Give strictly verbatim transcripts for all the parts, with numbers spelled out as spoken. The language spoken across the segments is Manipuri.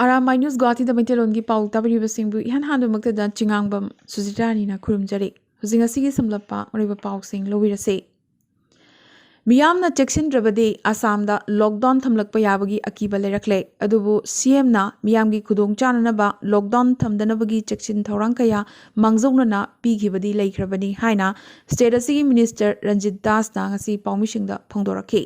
ꯑꯔꯥꯝꯕꯥꯏ ꯅ꯭ꯌꯨꯁ ꯒꯨꯋꯥꯍꯥꯇꯤꯗ ꯃꯩꯇꯩꯂꯣꯟꯒꯤ ꯄꯥꯎ ꯇꯥꯕꯤꯔꯤꯕꯁꯤꯡꯕꯨ ꯏꯍꯥꯟ ꯍꯥꯟꯕꯃꯛꯇꯗ ꯆꯤꯉꯥꯡꯕꯝ ꯁꯨꯖꯤꯇꯥꯔꯥꯅꯤꯅ ꯈꯨꯔꯨꯝꯖꯔꯤ꯫ ꯍꯧꯖꯤꯛ ꯉꯁꯤꯒꯤ ꯁꯝꯂꯞꯄ ꯃꯔꯨꯑꯣꯏꯕ ꯄꯥꯎꯁꯤꯡ ꯂꯧꯕꯤꯔꯁꯤ꯫ ꯃꯤꯌꯥꯝꯅ ꯆꯦꯛꯁꯤꯟꯗ꯭ꯔꯕꯗꯤ ꯑꯁꯥꯝꯗ ꯂꯣꯛꯗꯥꯎꯟ ꯊꯝꯂꯛꯄ ꯌꯥꯕꯒꯤ ꯑꯀꯤꯕ ꯂꯩꯔꯛꯂꯦ꯫ ꯑꯗꯨꯕꯨ ꯁꯤ ꯑꯦꯝꯅ ꯃꯤꯌꯥꯝꯒꯤ ꯈꯨꯗꯣꯡꯆꯥꯅꯅꯕ ꯂꯣꯛꯗꯥꯎꯟ ꯊꯝꯗꯅꯕꯒꯤ ꯆꯦꯛꯁꯤꯟ ꯊꯧꯔꯥꯡ ꯀꯌꯥ ꯃꯥꯡꯖꯧꯅꯅ ꯄꯤꯈꯤꯕꯗꯤ ꯂꯩꯈ꯭ꯔꯕꯅꯤ ꯍꯥꯏꯅ ꯁ꯭ꯇꯦꯠ ꯑꯁꯤꯒꯤ ꯃꯤꯅꯤꯁꯇꯔ ꯔꯟꯖꯤꯠ ꯗꯥꯁꯅ ꯉꯁꯤ ꯄꯥꯎꯃꯤꯁꯤꯡꯗ ꯐꯣꯡꯗꯣꯔꯛꯈꯤ꯫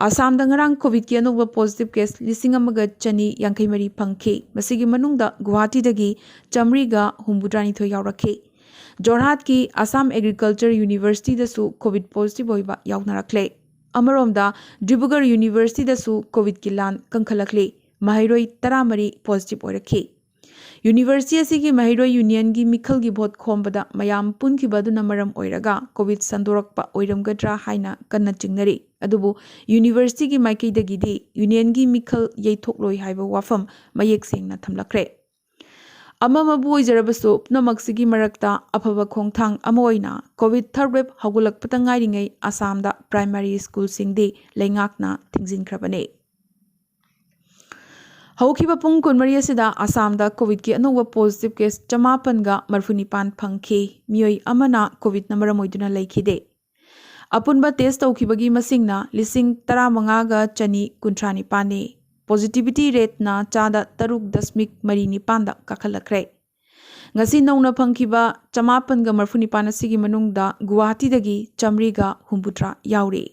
ꯑꯁꯥꯝꯗ ꯉꯔꯥꯡ ꯀꯣꯚꯤꯗꯀꯤ ꯑꯅꯧꯕ ꯄꯣꯖꯤꯇꯤꯚ ꯀꯦꯁ ꯂꯤꯁꯤꯡ ꯑꯃꯒ ꯆꯅꯤ ꯌꯥꯡꯈꯩ ꯃꯔꯤ ꯐꯪꯈꯤ꯫ ꯃꯁꯤꯒꯤ ꯃꯅꯨꯡꯗ ꯒꯨꯋꯥꯍꯥꯇꯤꯗꯒꯤ ꯆꯥꯃꯔꯤꯒ ꯍꯨꯝꯐꯨꯇꯔꯥꯅꯤꯊꯣꯏ ꯌꯥꯎꯔꯛꯈꯤ꯫ ꯖꯣꯔꯍꯥꯠꯀꯤ ꯑꯁꯥꯝ ꯑꯦꯒ꯭ꯔꯤꯀꯜꯆꯔ ꯌꯨꯅꯤꯚꯔꯁꯤꯇꯤꯗꯁꯨ ꯀꯣꯚꯤꯗ ꯄꯣꯖꯤꯇꯤꯚ ꯑꯣꯏꯕ ꯌꯥꯎꯅꯔꯛꯂꯦ꯫ ꯑꯃꯔꯣꯝꯗ ꯗꯤꯕ꯭ꯔꯨꯒꯔ ꯌꯨꯅꯤꯚꯔꯁꯤꯇꯤꯗꯁꯨ ꯀꯣꯚꯤꯗꯀꯤ ꯂꯥꯟ ꯀꯟꯈꯠꯂꯛꯂꯤ꯫ ꯃꯍꯩꯔꯣꯏ ꯇꯔꯥꯃꯔꯤ ꯄꯣꯖꯤꯇꯤꯚ ꯑꯣꯏꯔꯛꯈꯤ꯫ ꯌꯨꯅꯤꯚꯔꯁꯤꯇꯤ ꯑꯁꯤꯒꯤ ꯃꯍꯩꯔꯣꯏ ꯌꯨꯅꯤꯌꯟꯒꯤ ꯃꯤꯈꯜꯒꯤ ꯚꯣꯠ ꯈꯣꯝꯕꯗ ꯃꯌꯥꯝ ꯄꯨꯟꯈꯤꯕ ꯑꯗꯨꯅ ꯃꯔꯝ ꯑꯣꯏꯔꯒ ꯀꯣꯚꯤꯗ ꯁꯟꯗꯣꯔꯛꯄ ꯑꯣꯏꯔꯝꯒꯗ꯭ꯔꯥ ꯍꯥꯏꯅ ꯀꯟꯅ ꯆꯤꯡꯅꯔꯤ꯫ ꯑꯗꯨꯕꯨ ꯌꯨꯅꯤꯚꯔꯁꯤꯇꯤꯒꯤ ꯃꯥꯏꯀꯩꯗꯒꯤꯗꯤ ꯌꯨꯅꯤꯌꯟꯒꯤ ꯃꯤꯈꯜ ꯌꯩꯊꯣꯛꯂꯣꯏ ꯍꯥꯏꯕ ꯋꯥꯐꯝ ꯃꯌꯦꯛ ꯁꯦꯡꯅ ꯊꯝꯂꯛꯈ꯭ꯔꯦ꯫ ꯑꯃꯃꯕꯨ ꯑꯣꯏꯖꯔꯕꯁꯨ, ꯄꯨꯝꯅꯃꯛꯁꯤꯒꯤ ꯃꯔꯛꯇ ꯑꯐꯕ ꯈꯣꯡꯊꯥꯡ ꯑꯃ ꯑꯣꯏꯅ ꯀꯣꯚꯤꯗ ꯊꯥꯔꯗ ꯋꯦꯚ ꯍꯧꯒꯠꯂꯛꯄꯗ ꯉꯥꯏꯔꯤꯉꯩ ꯑꯁꯥꯝꯗ ꯄ꯭ꯔꯥꯏꯃꯥꯔꯤ ꯁ꯭ꯀꯨꯜꯁꯤꯡꯗꯤ ꯂꯩꯉꯥꯛꯅ ꯊꯤꯡꯖꯤꯟꯈ꯭ꯔꯕꯅꯤ꯫ ꯍꯧꯈꯤꯕ ꯄꯨꯡ ꯀꯨꯟꯃꯔꯤ ꯑꯁꯤꯗ ꯑꯁꯥꯝꯗ ꯀꯣꯚꯤꯗꯀꯤ ꯑꯅꯧꯕ ꯄꯣꯖꯤꯇꯤꯚ ꯀꯦꯁ ꯆꯃꯥꯄꯟꯒ ꯃꯔꯤꯐꯨꯅꯤꯄꯥꯟ ꯐꯪꯈꯤ꯫ ꯃꯤꯑꯣꯏ ꯑꯃꯅ ꯀꯣꯚꯤꯗꯅ ꯃꯔꯝ ꯑꯣꯏꯗꯨꯅ ꯂꯩꯈꯤꯗꯦ꯫ ꯑꯄꯨꯟꯕ ꯇꯦꯁ ꯇꯧꯈꯤꯕꯒꯤ ꯃꯁꯤꯡꯅ ꯂꯤꯁꯤꯡ ꯇꯔꯥꯃꯉꯥꯒ ꯆꯅꯤ ꯀꯨꯟꯊ꯭ꯔꯥ ꯅꯤꯄꯥꯟꯅꯤ꯫ ꯄꯣꯖꯤꯇꯤꯚꯤꯇꯤ ꯔꯦꯠꯅ ꯆꯥꯗ ꯇꯔꯨꯛ ꯗꯁꯃꯤꯛ ꯃꯔꯤ ꯅꯤꯄꯥꯟꯗ ꯀꯥꯈꯠꯂꯛꯈ꯭ꯔꯦ꯫ ꯉꯁꯤ ꯅꯧꯅ ꯐꯪꯈꯤꯕ ꯆꯃꯥꯄꯟꯒ ꯃꯔꯤꯐꯨꯅꯤꯄꯥꯟ ꯑꯁꯤꯒꯤ ꯃꯅꯨꯡꯗ ꯒꯨꯋꯥꯍꯥꯇꯤꯗꯒꯤ ꯆꯥꯃꯔꯤꯒ ꯍꯨꯝꯐꯨꯇꯔꯥ ꯌꯥꯎꯔꯤ꯫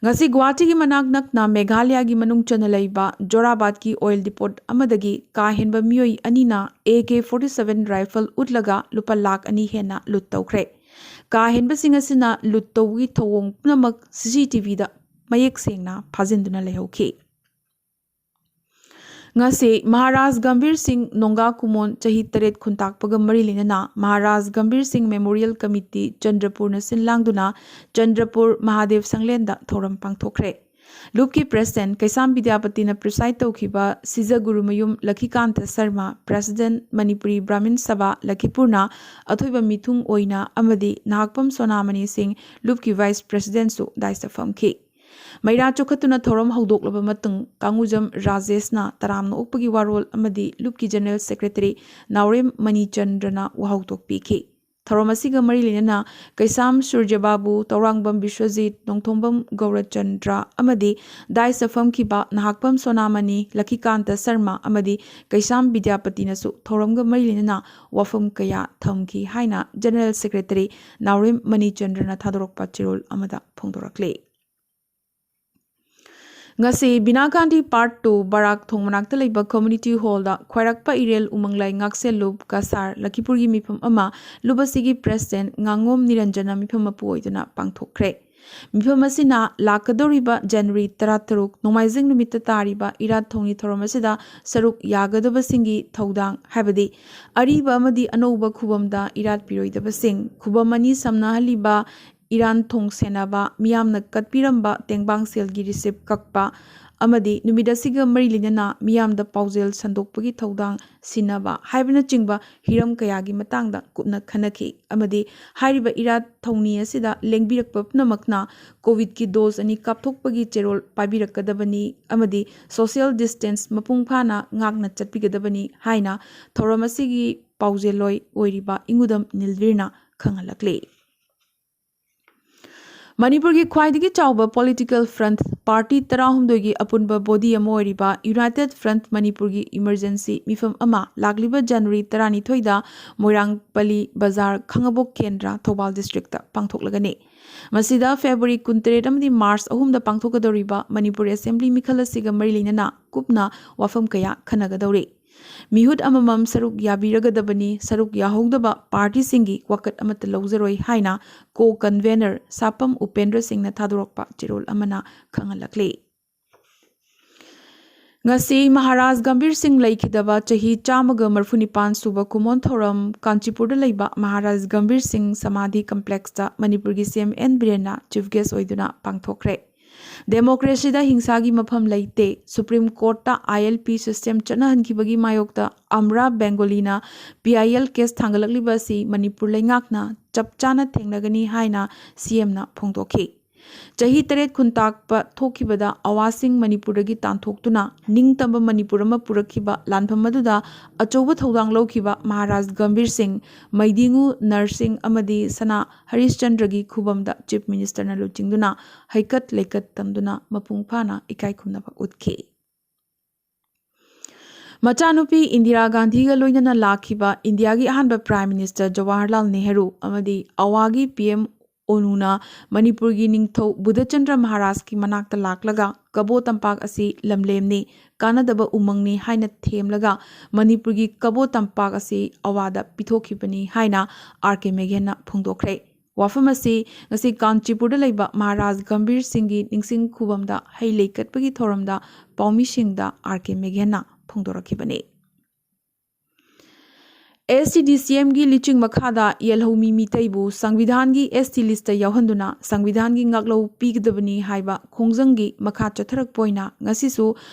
ꯉꯁꯤ ꯒꯨꯋꯥꯍꯥꯇꯤꯒꯤ ꯃꯅꯥꯛ ꯅꯛꯅ ꯃꯦꯘꯥꯂꯌꯥꯒꯤ ꯃꯅꯨꯡ ꯆꯟꯅ ꯂꯩꯕ ꯖꯣꯔꯥꯕꯥꯠꯀꯤ ꯑꯣꯏꯜ ꯗꯤꯄꯣꯠ ꯑꯃꯗꯒꯤ ꯀꯥ ꯍꯦꯟꯕ ꯃꯤꯑꯣꯏ ꯑꯅꯤꯅ A K forty seven rifle ꯎꯠꯂꯒ ꯂꯨꯄꯥ ꯂꯥꯈ ꯑꯅꯤ ꯍꯦꯟꯅ ꯂꯨꯠ ꯇꯧꯈ꯭ꯔꯦ꯫ ꯀꯥ ꯍꯦꯟꯕꯁꯤꯡ ꯑꯁꯤꯅ ꯂꯨꯠ ꯇꯧꯕꯒꯤ ꯊꯧꯑꯣꯡ ꯄꯨꯝꯅꯃꯛ ꯁꯤ ꯁꯤ ꯇꯤ ꯚꯤꯗ ꯃꯌꯦꯛ ꯁꯦꯡꯅ ꯐꯥꯖꯤꯟꯗꯨꯅ ꯂꯩꯍꯧꯈꯤ꯫ ꯉꯁꯤ ꯃꯍꯥꯔꯥꯖ ꯒꯝꯚꯤꯔ ꯁꯤꯡ ꯅꯣꯡꯒꯥ ꯀꯨꯃꯣꯟ ꯆꯍꯤ ꯇꯔꯦꯠ ꯈꯨꯟꯇꯥꯛꯄꯒ ꯃꯔꯤ ꯂꯩꯅꯅ ꯃꯍꯥꯔꯥꯖ ꯒꯝꯚꯤꯔ ꯁꯤꯡ ꯃꯦꯃꯣꯔꯤꯌꯦꯜ ꯀꯃꯤꯇꯤ ꯆꯟꯗ꯭ꯔꯄꯨꯔꯅ ꯁꯤꯟ ꯂꯥꯡꯗꯨꯅ ꯆꯟꯗ꯭ꯔꯄꯨꯔ ꯃꯍꯥꯗꯦꯕ ꯁꯪꯂꯦꯟꯗ ꯊꯧꯔꯝ ꯄꯥꯡꯊꯣꯛꯈ꯭ꯔꯦ꯫ ꯂꯨꯞꯀꯤ ꯄ꯭ꯔꯦꯁꯤꯗꯦꯟꯠ ꯀꯩꯁꯥꯝ ꯕꯤꯗ꯭ꯌꯥꯄꯇꯤꯅ ꯄ꯭ꯔꯤꯁꯥꯏꯗ ꯇꯧꯈꯤꯕ ꯁꯤꯖ ꯒꯨꯔꯨꯃꯌꯨꯝ ꯂꯛꯈꯤꯀꯥꯟꯇ ꯁꯔꯃ, ꯄ꯭ꯔꯦꯁꯤꯗꯦꯟꯠ ꯃꯅꯤꯄꯨꯔꯤ ꯕ꯭ꯔꯥꯍꯃꯤꯟ ꯁꯚꯥ ꯂꯛꯈꯤꯄꯨꯔꯅ ꯑꯊꯣꯏꯕ ꯃꯤꯊꯨꯡ ꯑꯣꯏꯅ ꯑꯃꯗꯤ ꯅꯍꯥꯛꯄꯝ ꯁꯣꯅꯥꯃꯅꯤ ꯁꯤꯡ, ꯂꯨꯞꯀꯤ ꯚꯥꯏꯁ ꯄ꯭ꯔꯦꯁꯤꯗꯦꯟꯠꯁꯨ ꯗꯥꯏꯁꯇ ꯐꯝꯈꯤ꯫ ꯃꯩꯔꯥ ꯆꯨꯈꯠꯇꯨꯅ ꯊꯧꯔꯝ ꯍꯧꯗꯣꯛꯂꯕ ꯃꯇꯨꯡ ꯀꯥꯡꯉꯨꯖꯝ ꯔꯥꯖꯦꯁꯅ ꯇꯔꯥꯝꯅ ꯑꯣꯛꯄꯒꯤ ꯋꯥꯔꯣꯜ ꯑꯃꯗꯤ ꯂꯨꯞꯀꯤ ꯖꯦꯅꯔꯦꯜ ꯁꯦꯀ꯭ꯔꯦꯇꯔꯤ ꯅꯥꯎꯔꯦꯝ ꯃꯅꯤꯆꯟꯗ꯭ꯔꯅ ꯋꯥꯍꯧꯗꯣꯛ ꯄꯤꯈꯤ꯫ ꯊꯧꯔꯝ ꯑꯁꯤꯒ ꯃꯔꯤ ꯂꯩꯅꯅ ꯀꯩꯁꯥꯝ ꯁꯨꯔꯖꯕꯥꯕꯨ, ꯇꯧꯔꯥꯡꯕꯝ ꯕꯤꯁ꯭ꯋꯖꯤꯠ, ꯅꯣꯡꯊꯣꯝꯕꯝ ꯒꯧꯔꯆꯟꯗ꯭ꯔ ꯑꯃꯗꯤ ꯗꯥꯏꯁꯇ ꯐꯝꯈꯤꯕ ꯅꯍꯥꯛꯄꯝ ꯁꯣꯅꯥꯃꯅꯤ, ꯂꯛꯈꯤꯀꯥꯟꯇ ꯁꯔꯃ ꯑꯃꯗꯤ ꯀꯩꯁꯥꯝ ꯕꯤꯗ꯭ꯌꯥꯄꯇꯤꯅꯁꯨ ꯊꯧꯔꯝꯒ ꯃꯔꯤ ꯂꯩꯅꯅ ꯋꯥꯐꯝ ꯀꯌꯥ ꯊꯝꯈꯤ ꯍꯥꯏꯅ ꯖꯦꯅꯔꯦꯜ ꯁꯦꯀ꯭ꯔꯦꯇꯔꯤ ꯅꯥꯎꯔꯦꯝ ꯃꯅꯤꯆꯟꯗ꯭ꯔꯅ ꯊꯥꯗꯣꯔꯛꯄ ꯆꯦꯔꯣꯜ ꯑꯃꯗ ꯐꯣꯡꯗꯣꯔꯛꯂꯤ꯫ ꯉꯁꯤ ꯕꯤꯅꯥ ꯒꯥꯟꯙꯤ ꯄꯥꯔꯠ ꯇꯨ ꯕꯔꯥꯛ ꯊꯣꯡ ꯃꯅꯥꯛꯇ ꯂꯩꯕ ꯀꯝꯃ꯭ꯌꯨꯅꯤꯇꯤ ꯍꯣꯜꯗ ꯈ꯭ꯋꯥꯏꯔꯥꯛꯄ ꯏꯔꯦꯜ ꯎꯃꯪꯂꯥꯏ ꯉꯥꯛꯁꯦꯜ ꯂꯨꯞ ꯀꯁꯥꯔ ꯂꯛꯈꯤꯄꯨꯔꯒꯤ ꯃꯤꯐꯝ ꯑꯃ ꯂꯨꯞ ꯑꯁꯤꯒꯤ ꯄ꯭ꯔꯦꯁꯤꯗꯦꯟꯠ ꯉꯥꯉꯣꯝ ꯅꯤꯔꯟꯖꯅ ꯃꯤꯐꯝ ꯃꯄꯨ ꯑꯣꯏꯗꯨꯅ ꯄꯥꯡꯊꯣꯛꯈ꯭ꯔꯦ꯫ ꯃꯤꯐꯝ ꯑꯁꯤꯅ ꯂꯥꯛꯀꯗꯧꯔꯤꯕ ꯖꯅꯋꯥꯔꯤ ꯇꯔꯥꯇꯔꯨꯛ ꯅꯣꯡꯃꯥꯏꯖꯤꯡ ꯅꯨꯃꯤꯠꯇ ꯇꯥꯔꯤꯕ ꯏꯔꯥꯠ ꯊꯧꯅꯤ ꯊꯧꯔꯝ ꯑꯁꯤꯗ ꯁꯔꯨꯛ ꯌꯥꯒꯗꯕꯁꯤꯡꯒꯤ ꯊꯧꯗꯥꯡ, ꯍꯥꯏꯕꯗꯤ ꯑꯔꯤꯕ ꯑꯃꯗꯤ ꯑꯅꯧꯕ ꯈꯨꯕꯝꯗ ꯏꯔꯥꯠ ꯄꯤꯔꯣꯏꯗꯕꯁꯤꯡ, ꯈꯨꯕꯝ ꯑꯅꯤ ꯁꯝꯅꯍꯜꯂꯤꯕ ꯏꯔꯥꯟ ꯊꯣꯡ ꯁꯦꯟꯅꯕ, ꯃꯤꯌꯥꯝꯅ ꯀꯠꯄꯤꯔꯝꯕ ꯇꯦꯡꯕꯥꯡ ꯁꯦꯜꯒꯤ ꯔꯤꯁꯤꯞ ꯀꯛꯄ, ꯑꯃꯗꯤ ꯅꯨꯃꯤꯠ ꯑꯁꯤꯒ ꯃꯔꯤ ꯂꯩꯅꯅ ꯃꯤꯌꯥꯝꯗ ꯄꯥꯎꯖꯦꯜ ꯁꯟꯗꯣꯛꯄꯒꯤ ꯊꯧꯗꯥꯡ ꯁꯤꯟꯅꯕ ꯍꯥꯏꯕꯅꯆꯤꯡꯕ ꯍꯤꯔꯝ ꯀꯌꯥꯒꯤ ꯃꯇꯥꯡꯗ ꯀꯨꯞꯅ ꯈꯟꯅꯈꯤ꯫ ꯑꯃꯗꯤ ꯍꯥꯏꯔꯤꯕ ꯏꯔꯥꯠ ꯊꯧꯅꯤ ꯑꯁꯤꯗ ꯂꯦꯡꯕꯤꯔꯛꯄ ꯄꯨꯝꯅꯃꯛꯅ ꯀꯣꯚꯤꯗꯀꯤ ꯗꯣꯖ ꯑꯅꯤ ꯀꯥꯞꯊꯣꯛꯄꯒꯤ ꯆꯦꯔꯣꯜ ꯄꯥꯏꯕꯤꯔꯛꯀꯗꯕꯅꯤ ꯑꯃꯗꯤ ꯁꯣꯁꯤꯌꯦꯜ ꯗꯤꯁꯇꯦꯟꯁ ꯃꯄꯨꯡ ꯐꯥꯅ ꯉꯥꯛꯅ ꯆꯠꯄꯤꯒꯗꯕꯅꯤ ꯍꯥꯏꯅ ꯊꯧꯔꯝ ꯑꯁꯤꯒꯤ ꯄꯥꯎꯖꯦꯜꯂꯣꯏ ꯑꯣꯏꯔꯤꯕ ꯏꯉꯨꯗꯝ ꯅꯤꯜꯕꯤꯔꯅ ꯈꯪꯍꯜꯂꯛꯂꯤ꯫ ꯃꯅꯤꯄꯨꯔꯒꯤ ꯈ꯭ꯋꯥꯏꯗꯒꯤ ꯆꯥꯎꯕ ꯄꯣꯂꯤꯇꯤꯀꯦꯜ ꯐ꯭ꯔꯟꯠ ꯄꯥꯔꯇꯤ ꯇꯔꯥꯍꯨꯝꯗꯣꯏꯒꯤ ꯑꯄꯨꯟꯕ ꯕꯣꯗꯤ ꯑꯃ ꯑꯣꯏꯔꯤꯕ ꯌꯨꯅꯥꯏꯇꯦꯗ ꯐ꯭ꯔꯟꯠ ꯃꯅꯤꯄꯨꯔꯒꯤ ꯏꯃꯔꯖꯦꯟꯁꯤ ꯃꯤꯐꯝ ꯑꯃ ꯂꯥꯛꯂꯤꯕ ꯖꯅꯋꯥꯔꯤ ꯇꯔꯥꯅꯤꯊꯣꯏꯗ ꯃꯣꯏꯔꯥꯡꯄꯜꯂꯤ ꯕꯖꯥꯔ ꯈꯥꯉꯕꯣꯛ ꯀꯦꯟꯗ꯭ꯔ ꯊꯧꯕꯥꯜ ꯗꯤꯁꯇ꯭ꯔꯤꯛꯇ ꯄꯥꯡꯊꯣꯛꯂꯒꯅꯤ꯫ ꯃꯁꯤꯗ ꯐꯦꯕ꯭ꯔꯨꯋꯥꯔꯤ ꯀꯨꯟꯇꯔꯦꯠ ꯑꯃꯗꯤ ꯃꯥꯔꯆ ꯑꯍꯨꯝꯗ ꯄꯥꯡꯊꯣꯛꯀꯗꯧꯔꯤꯕ ꯃꯅꯤꯄꯨꯔ ꯑꯦꯁꯦꯝꯕ꯭ꯂꯤ ꯃꯤꯈꯜ ꯑꯁꯤꯒ ꯃꯔꯤ ꯂꯩꯅꯅ ꯀꯨꯞꯅ ꯋꯥꯐꯝ ꯀꯌꯥ ꯈꯟꯅꯒꯗꯧꯔꯤ꯫ ꯃꯤꯍꯨꯠ ꯑꯃꯃꯝ ꯁꯔꯨꯛ ꯌꯥꯕꯤꯔꯒꯗꯕꯅꯤ, ꯁꯔꯨꯛ ꯌꯥꯍꯧꯗꯕ ꯄꯥꯔꯇꯤꯁꯤꯡꯒꯤ ꯋꯥꯀꯠ ꯑꯃꯠꯇ ꯂꯧꯖꯔꯣꯏ ꯍꯥꯏꯅ ꯀꯣ ꯀꯟꯚꯦꯅꯔ ꯁꯥꯄꯝ ꯎꯄꯦꯟꯗ꯭ꯔ ꯁꯤꯡꯅ ꯊꯥꯗꯣꯔꯛꯄ ꯆꯦꯔꯣꯜ ꯑꯃꯅ ꯈꯪꯍꯜꯂꯛꯂꯤ꯫ ꯉꯁꯤ ꯃꯍꯥꯔꯥꯖ ꯒꯝꯚꯤꯔ ꯁꯤꯡ ꯂꯩꯈꯤꯗꯕ ꯆꯍꯤ ꯆꯥꯝꯃꯒ ꯃꯔꯤꯐꯨ ꯅꯤꯄꯥꯟ ꯁꯨꯕ ꯀꯨꯃꯣꯟ ꯊꯧꯔꯝ ꯀꯥꯟꯆꯤꯄꯨꯔꯗ ꯂꯩꯕ ꯃꯍꯥꯔꯥꯖ ꯒꯝꯚꯤꯔ ꯁꯤꯡ ꯁꯃꯥꯙꯤ ꯀꯝꯄ꯭ꯂꯦꯛꯁꯇ ꯃꯅꯤꯄꯨꯔꯒꯤ ꯁꯤ ꯑꯦꯝ ꯑꯦꯟ ꯕꯤꯔꯦꯟꯅ ꯆꯤꯐ ꯒꯦꯁ ꯑꯣꯏꯗꯨꯅ ꯄꯥꯡꯊꯣꯛꯈ꯭ꯔꯦ꯫ ꯗꯦꯃꯣꯀ꯭ꯔꯦꯁꯤꯗ ꯍꯤꯡꯁꯥꯒꯤ ꯃꯐꯝ ꯂꯩꯇꯦ꯫ ꯁꯨꯄ꯭ꯔꯤꯝ ꯀꯣꯔꯠꯇ ꯑꯥꯏ ꯑꯦꯜ ꯄꯤ ꯁꯤꯁꯇꯦꯝ ꯆꯠꯅꯍꯟꯈꯤꯕꯒꯤ ꯃꯥꯌꯣꯛꯇ ꯑꯝꯔꯥ ꯕꯦꯡꯒꯣꯂꯤꯅ ꯄꯤ ꯑꯥꯏ ꯑꯦꯜ ꯀꯦꯁ ꯊꯥꯡꯒꯠꯂꯛꯂꯤꯕ ꯑꯁꯤ ꯃꯅꯤꯄꯨꯔ ꯂꯩꯉꯥꯛꯅ ꯆꯞ ꯆꯥꯅ ꯊꯦꯡꯅꯒꯅꯤ ꯍꯥꯏꯅ ꯁꯤ ꯑꯦꯝꯅ ꯐꯣꯡꯗꯣꯛꯈꯤ꯫ ꯆꯍꯤ ꯇꯔꯦꯠ ꯈꯨꯟꯇꯥꯛꯄ ꯊꯣꯛꯈꯤꯕꯗ ꯑꯋꯥꯁꯤꯡ ꯃꯅꯤꯄꯨꯔꯗꯒꯤ ꯇꯥꯟꯊꯣꯛꯇꯨꯅ ꯅꯤꯡꯇꯝꯕ ꯃꯅꯤꯄꯨꯔ ꯑꯃ ꯄꯨꯔꯛꯈꯤꯕ ꯂꯥꯟꯐꯝ ꯑꯗꯨꯗ ꯑꯆꯧꯕ ꯊꯧꯗꯥꯡ ꯂꯧꯈꯤꯕ ꯃꯍꯥꯔꯥꯖ ꯒꯝꯚꯤꯔ ꯁꯤꯡ, ꯃꯩꯗꯤꯉꯨ ꯅꯔꯁꯤꯡ ꯑꯃꯗꯤ ꯁꯅꯥ ꯍꯔꯤꯁꯆꯟꯗ꯭ꯔꯒꯤ ꯈꯨꯕꯝꯗ ꯆꯤꯐ ꯃꯤꯅꯤꯁꯇꯔꯅ ꯂꯨꯆꯤꯡꯗꯨꯅ ꯍꯩꯀꯠ ꯂꯩꯀꯠ ꯇꯝꯗꯨꯅ ꯃꯄꯨꯡ ꯐꯥꯅ ꯏꯀꯥꯏ ꯈꯨꯝꯅꯕ ꯎꯠꯈꯤ꯫ ꯃꯆꯥꯅꯨꯄꯤ ꯏꯟꯗꯤꯔꯥ ꯒꯥꯟꯙꯤꯒ ꯂꯣꯏꯅꯅ ꯂꯥꯛꯈꯤꯕ ꯏꯟꯗꯤꯌꯥꯒꯤ ꯑꯍꯥꯟꯕ ꯄ꯭ꯔꯥꯏꯝ ꯃꯤꯅꯤꯁꯇꯔ ꯖꯋꯥꯍꯔꯂꯥꯜ ꯅꯦꯍꯔꯨ ꯑꯃꯗꯤ ꯑꯋꯥꯒꯤ ꯄꯤ ꯑꯦꯝ ꯑꯣꯅꯨꯅ ꯃꯅꯤꯄꯨꯔꯒꯤ ꯅꯤꯡꯊꯧ ꯕꯨꯙꯆꯟꯗ꯭ꯔ ꯃꯍꯥꯔꯥꯖꯀꯤ ꯃꯅꯥꯛꯇ ꯂꯥꯛꯂꯒ ꯀꯕꯣ ꯇꯝꯄꯥꯛ ꯑꯁꯤ ꯂꯝꯂꯦꯝꯅꯤ, ꯀꯥꯟꯅꯗꯕ ꯎꯃꯪꯅꯤ ꯍꯥꯏꯅ ꯊꯦꯝꯂꯒ ꯃꯅꯤꯄꯨꯔꯒꯤ ꯀꯕꯣ ꯇꯝꯄꯥꯛ ꯑꯁꯤ ꯑꯋꯥꯗ ꯄꯤꯊꯣꯛꯈꯤꯕꯅꯤ ꯍꯥꯏꯅ ꯑꯥꯔ ꯀꯦ ꯃꯦꯘꯦꯟꯅ ꯐꯣꯡꯗꯣꯛꯈ꯭ꯔꯦ꯫ ꯋꯥꯐꯝ ꯑꯁꯤ ꯉꯁꯤ ꯀꯥꯟꯆꯤꯄꯨꯔꯗ ꯂꯩꯕ ꯃꯍꯥꯔꯥꯖ ꯒꯝꯚꯤꯔ ꯁꯤꯡꯒꯤ ꯅꯤꯡꯁꯤꯡ ꯈꯨꯕꯝꯗ ꯍꯩ ꯂꯩ ꯀꯠꯄꯒꯤ ꯊꯧꯔꯝꯗ ꯄꯥꯎꯃꯤꯁꯤꯡꯗ ꯑꯥꯔ ꯀꯦ ꯃꯦꯘꯦꯟꯅ ꯐꯣꯡꯗꯣꯔꯛꯈꯤꯕꯅꯤ꯫ ꯑꯦꯁ ꯇꯤ ꯗꯤ ꯁꯤ ꯑꯦꯝꯒꯤ ꯂꯨꯆꯤꯡ ꯃꯈꯥꯗ ꯌꯦꯜꯍꯧꯃꯤ ꯃꯤꯇꯩꯕꯨ ꯁꯪꯕꯤꯙꯥꯟꯒꯤ ꯑꯦꯁ ꯇꯤ ꯂꯤꯁꯇ ꯌꯥꯎꯍꯟꯗꯨꯅ ꯁꯪꯕꯤꯙꯥꯟꯒꯤ ꯉꯥꯛꯂꯧ ꯄꯤꯒꯗꯕꯅꯤ ꯍꯥꯏꯕ ꯈꯣꯡꯖꯪꯒꯤ ꯃꯈꯥ ꯆꯠꯊꯔꯛꯄ ꯑꯣꯏꯅ ꯉꯁꯤꯁꯨ